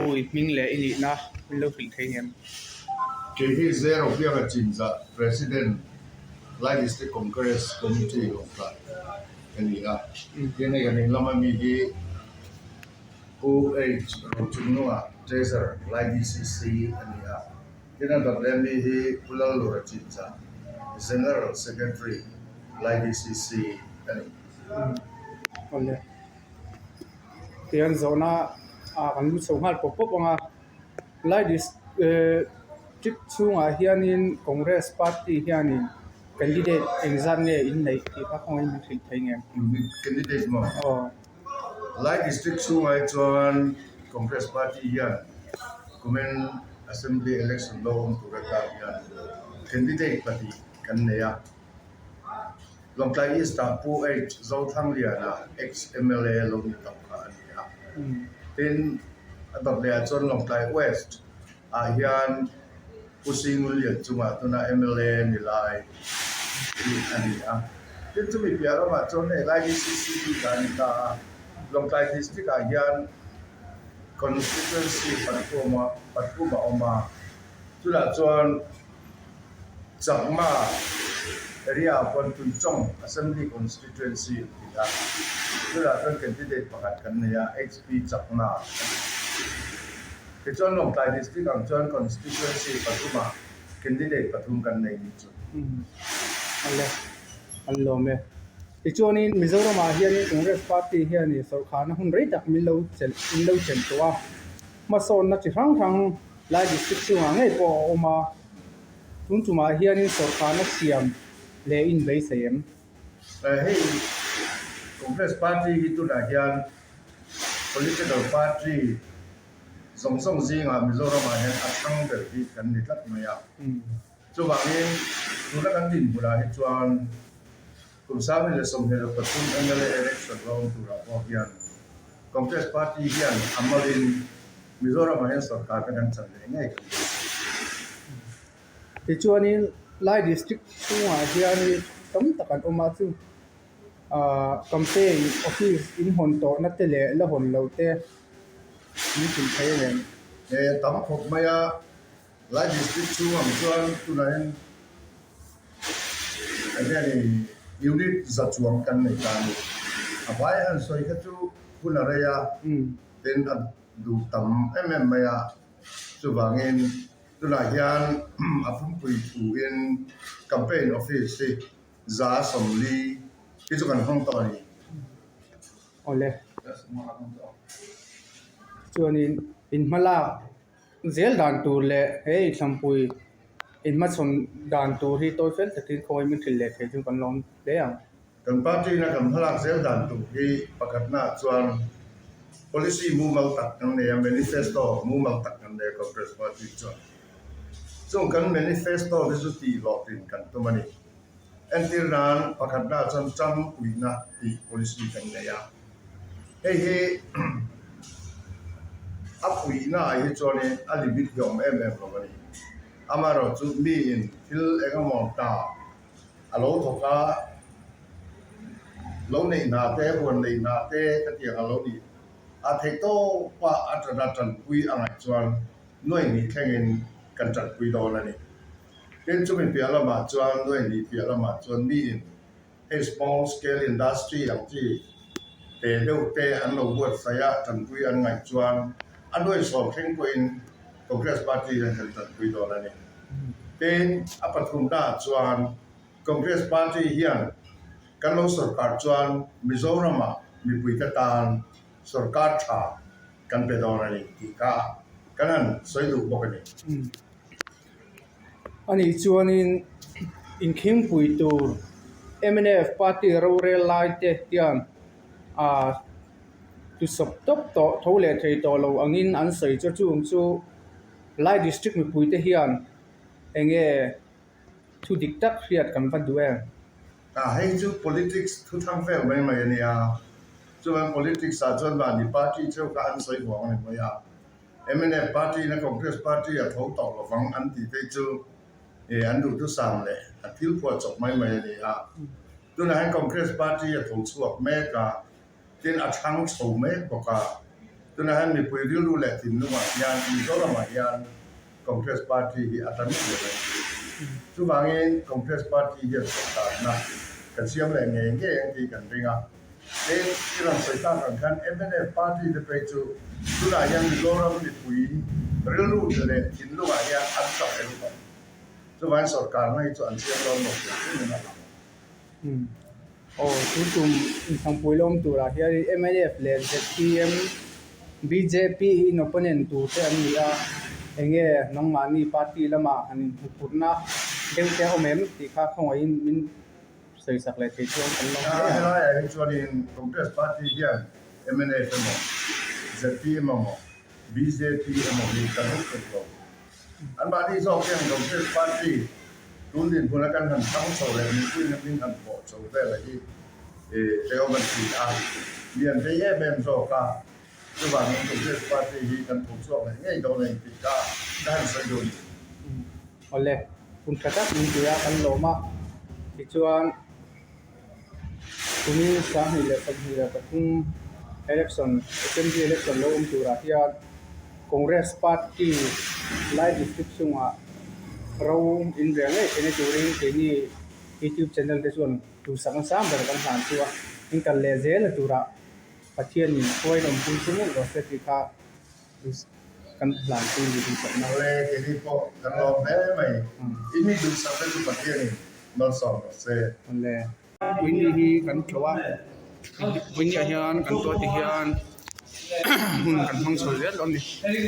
Pu i hming leh i nihna min lo hrilh thei ngem? Kei hi Zero Bianga Chinzah President, Lai District Congress Committee Lawngtlai ka ni a. Tin hei kan inlama mi hi Pu H Rochungnunga Treasurer, Lai DCC a ni a. Tin a dawt leh mi hi Pu Lallura Chinzah General Secretary, Lai DCC a ni. Awle. Tihian zawhna ah kan lu chho nghal pawp pawp ang a, lai district chhungah hianin Congress party hianin candidate engzat nge in neih tih kha kawngin min hrilh thei ngem? Candidate maw? Aw. Lai district chhungah hi chuan Congress party hian kumin assembly election lo awm tur atan hian candidate pahnih kan nei a. Lawngtlai East-ah Pu H. Zothangliana, ex-MLA lo ni tawh kha a ni a. Tin, a dawt lehah chuan Lawngtlai West-ah hian Pu Singulian chungah tuna mla ni lai hi a ni a. Tin, chumi piah lamah chuan hei lai DCC bikah a ni ta a. Lawngtlai District-ah hian Constituency pathum a awm a, chutah chuan Chakma area ah pawh Tuichawng Assembly Constituency an ti a, chutah chuan candidate pakhat kan nei a, HP Chakma a ni. Tichuan Lawngtlai District ang chuan Constituency pathumah candidate pathum kan nei ni chu. Awle, an lawm e. Tichuanin Mizoramah hianin Congress Party hianin sawrkharna hun rei tak min lo chelh min lo chen tawh a, hmasawnna chi hrang hrang Lai District chungah ngei pawh a awm a, tun tumah hianin sawrkarna siam leh in beisei em? Hei Congress Party hi tunah hian political party zawng zawng zingah Mizoramah hian a thlang ber hi kan ni tlat mai a. Chuvangin tuna kan dinhmunah hi chuan kum 2023 mla election la awm turah pawh hian Congress party hian a malin Mizoramah hian sorkar te kan chan leh ngei kan beisei. Tichuanin Lai District chhungah hianin tam tak an awm a, chu ah campaign office in hawn tawhna te leh la hawn lo te min hrilh thei a ngem? He tam khawp mai a, Lai District chhung ang chuan tunah hian eng nge ni unit za chuang kan nei ta a ni. A vai han sawi kha chu hun a rei a, tin a duh tam em em mai a, chuvangin tunah hian a pumpui thuin campaign office hi 140 hi chu kan hmang tawh a ni. Awle. Chuanin in hmalak zel dan tur leh he inthlanpui inhmachhawn dan tur hi tawi fel takin khawi min hrilh leh thei chu kan lawm hle ang. Kan party ina kan hmalak zel dan tur hi pakhatna chuan policy mumal tak kan nei a, manifesto mumal tak kan nei a Congress party chuan. Chung kan manifesto te chu tih hlawhtlin kan tum a ni. Entir nan pakhatna chuan changpuina tih policy kan nei a. Hei hi a puihna ah hi chuanin a limit hi a awm em em lo a ni. Amaherawhchu miin thil eng emaw ta a lo thawk a, lo neih hna te, huan neih hna te khatiang a lo nih a theih tawp a, a tana tanpui a ngaih chuan nuai hnih thlengin kan tanpui dawn a ni. Tin, chumi piah lamah chuan nuai hnih piah lamah chuan miin Hei small scale industry ang chi te deuh te an lo buatsaih a, tanpui an ngaih chuan a nuaihsawm thleng pawhin Congress party hian kan tanpui dawn a ni. Tin, a pathumnaah chuan Congress party hian kan lo sorkar chuan Mizoramah mipuite tan sorkar tha kan pe dawn a ni tih kha kan han sawi duh bawk a ni. Anih chuanin inkhingpui tur mnf party rorel lai te hian ah tusawp tawp tawh tho leh thei tawh lo angin an sawi chu chung chu Lai district mipui te hian eng nge thu dik tak hriat kan va duh em? Ah hei chu politics thu thang vel mai mai a nia, chuan politics ah chuan mahni party theuh kha an sawi vang a ni mai a. Mnf party in a Congress party a tho tawh lovang an tih te chu eh an duhthusam leh a thil phuah chawp mai mai a ni a. Tunah hian Congress party a tho chhuak mek a, tin a thlang chho mek bawk a. Tunah hian mipui rilru leh thinlungah hian Mizoramah hian Congress Party hi a tan ber a ni. Chuvangin Congress Party hian sawrkarna kan siam leh ngei ngei ang tih kan ring a. Tin, i rawn sawi tak ang khan mnf Party te phei chu tunah hian Mizoram mipui rilru leh thinlungah hian an tla fel tawh. Chuvangin sawrkarna hi chu an siam dawn lo tih hrim in a lang. Aw, tun tum inthangpui lawm turah hian mnf leh zpm, bjp in opponent tur te an ni a, enge nangmahni party lamah han inhmuhphurhna deuh te a awm em tih kha khawngaihin min sawisak leh thei chuan kan lo hle ang. Helaiah hi chuanin Congress party hian mnf emaw, zpm emaw, bjp emaw hi kan hmu phut lo. Anmahni zawk hian Congress Party tun dinhmuna kan han thang chho leh mipuiin a hming han pawh chho vel a hi hrehawm an ti a, mi an vei em em zawk a, chuvangin Congress Party hi kan tho chhuak leh ngei dawn a intih kha ka han sawi duh a ni. Awle, hun tha tak min ti a, kan lawm a, tichuan Kumin 2023 election, Assembly election lo awm turah hian Congress party lai district chungah ro inrel ngei theihna turin keini YouTube channel te chuan duhsak nasang ber kan hlan chu a, in kal leh zel turah Pathianin hruaiin awmpui chu mawlh rawh se tih kha. Kan hlan chu ni duhsakna. Awle, keini pawh kan lawm hle mai. I mi duhsakna chu Pathianin malsawm rawh se. Awle. Puini hi kan tlawh a, Puini ah hian kan tlawh ti hian hun kan hmang chho zel dawn a ni.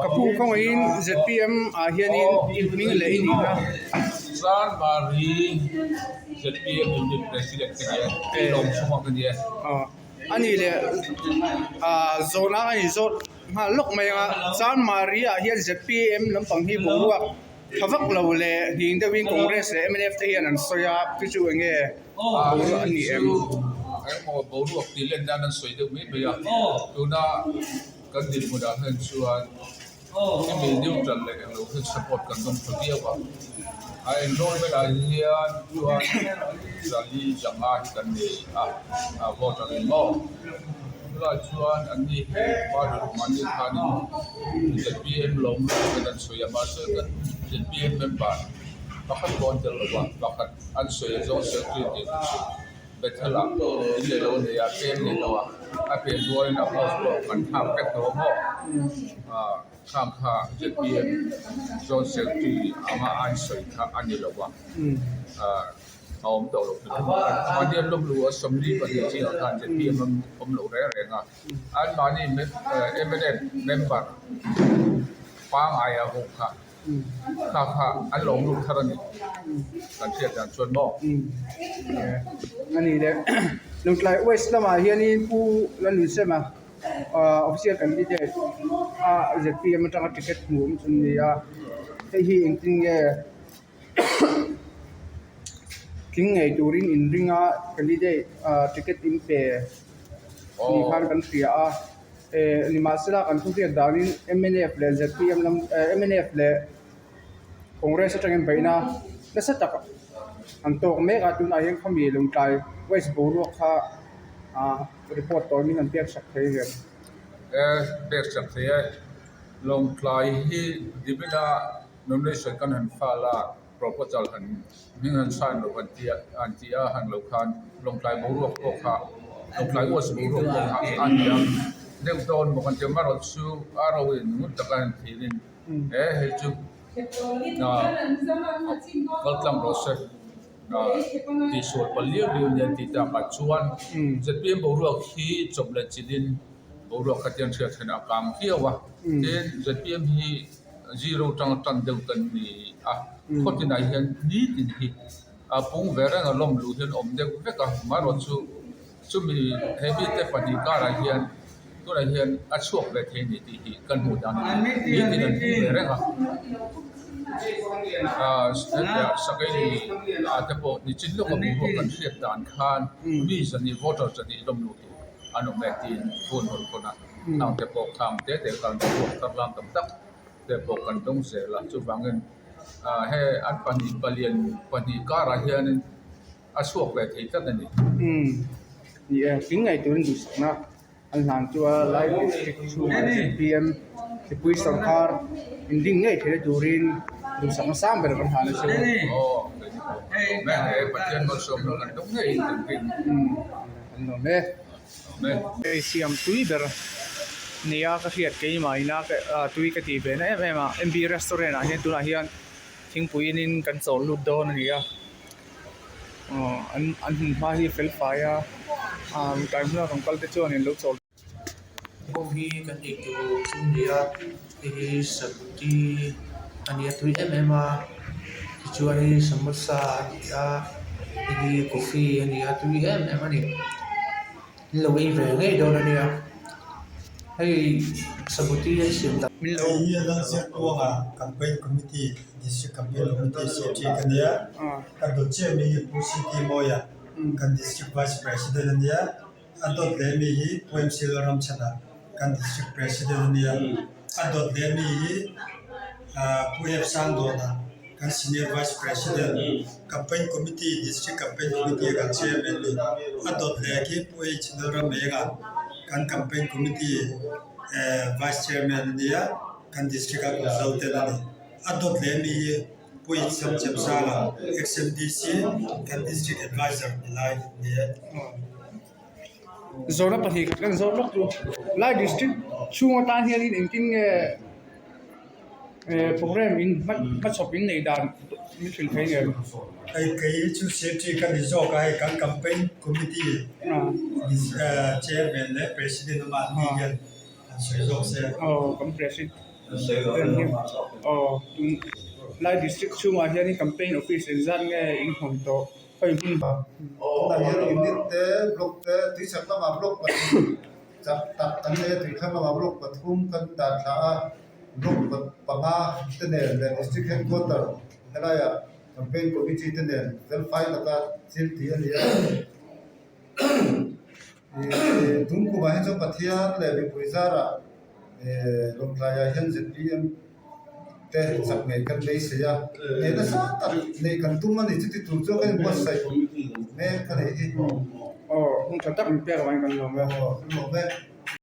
Ka pu khawngaihin zpm ah hianin i hming leh i nihna. Zanmari zpm Unit President ka ni e, i lawm chhunga ka ni e. A nih leh ah zawhna a inzawt nghal lawk mai ang a, Chanmari ah hian zpm lampang hi boruak tha vak lo leh nghing deuhin Congress leh mnf te hian an sawi a, chu chu eng nge boruak a ni em? Engemaw boruak tih len nan an sawi deuh mai mai a, tuna kan dinhmunah hian chuan Hemi neutral leh englo hi support kan dawng tha viau a, a enrollment ah hian chuan zali zanga hi kan nei a, a voter in maw chulai chuan an ni hi party mahni khanin zpm lawm lutuk in an sawi a mahse kan zpm member pakhat pawh an tel lo va pakhat an sawi a zawng secretary tih chu. Bethel ah in leh lo nei a, pem leh lo a, a pen rualin a house pawh kan thlak vek tawh a maw? Ahh khang kha zpm Zone Secretary anga a insawi kha a ni lo a, ahh a awm tawh lo hrim hrim a, mahni an lawm luh a 42 zingah khan zpm an awm lo reng reng a, anmahni mnf member pangngai a ho kha. Kha kha an lo lut thar a ni kan hriat dan chuan maw? A ni le. Lungtlai West lamah hianin Pu Lalnunsema official candidate a zpm atanga ticket hmu awm chu ni a, hei hi engtin nge tling ngei turin inring a candidate ticket in pe ni khan kan hria a. Nimahsela kan thuhriat danin mnf leh zpm lam mnf leh Congress atangin beihna nasa tak an tawk mek a tunah hian khami Lungtlai West boruak kha ah report tawhin an pek sak thei em? E pek sak thei e. Lungtlai hi Divina nomination kan han file a. Proposal han hming han sign lo han ti a han ti a han lo khan Lawngtlai boruak pawh kha Lawngtlai West boruak pawh kha a hniam deuh dawn bawk an ti a amaherawhchu chu a ro in ngun taka han thlir in he hei chu ah kal tlang rawh se ah tihsual palh liau liau nia an tih takah chuan zpm boruak hi chawp leh chilh in boruak kha tiang hriat theihna a kang viau a tin zpm hi. Zero tanga tan deuh kan ni a, khaw tinah hian nitin hi a pung ve reng a lawm luh hian awm deuh vek a, amaherawh chu chumi he mite pahnih karah hian tunah hian a chhuak ve thei a ni tih hi kan hmuh dan a ni, nitin an pung ve reng a, ah hetiang sakei ah te pawh nichin lawka boruak kan hriat dan khan mi zahnih voter zahnih lawm luh tur an awm e tiin phone rawn thawn a. Khang te pawh khang te te khan boruak thar lam tam tak te pawh kan dawng zel a, chuvangin ah he an pahnih palian pahnih karah hianin a chhuak ve thei tlat a ni. Umm ni e, tling ngei turin duhsakna. An hlan chu a Lai District chhungah zpm mipui sawrkar inding ngei theihna turin duhsakna sang ber kan hlan a chu. An lawm e. Hei siam tui ber nia ka hriat keimah ina tui ka tih ve na em em a M B restaurant ah hian tunah hian thingpui in kan chawl lut dawn a ni a. Aw an an hmun hma hi a fel fai a ah tlai hmuna rawn kal te chuan in lo chawl. Ho hi kan ei tur chu a ni a hei hi sabuti a ni a tui em em a tichuan hei samosa a ni a hei hi coffee a ni a tui em em a ni. Min lo ei ve ngei dawn a nia hei sabuti an siam dan. Min lo. Hei hi a Lalziak Kuanga Campaign Committee, District Campaign Committee Secretary ka nia. Ka dawt chiah mi hi Pu CT Mawia kan District Vice President a nia. A dawt leh mi hi Pu MC Lalramchhana kan District President a nia. A dawt leh mi hi Pu F Sangdawna kan Senior Vice President, Campaign Committee, District Campaign Committee a kan Chairman ni. A dawt leh khi Pu H Lalramenga kan Campaign Committee Vice Chairman a nia, kan District a Consultant a ni. A dawt leh mi hi Pu H Samchemsanga, Ex-MDC, kan District Advisor ni lai ni e. Zawhna pahnih khat kan zawt lawk chu Lai District chhung atan hianin engtin nge Program in hmachhawp in neih dan min hrilh thei ngem? Hei kei hi chu Secretary ka ni zawk a, hei kan Campaign Committee Chairman leh President awm a, an ni hian an sawi zawk se. Aw kan President hi aw Lai District chhungah hian Campaign Office engzat nge in hawn tawh? Hei hmun Tunah hian unit te, block te, tuichak lamah block pahnih chak tak kan nei a, tuithlang lamah block pathum kan dah thla a, block panga te nen leh district headquarter helaiah campaign committee te nen fel fai taka thil tih a ni a. Ih tun kumah hi chuan Pathian leh mipui zarah ih lawmtlaiah hian zpm te chak ngei kan beisei a, nei nasa tak neih kan tum a ni chuti tur chuan kan inbuatsaih mek a nih hi. Aw hun tha tak min pek avangin kan lawm e. Aw kan lawm e.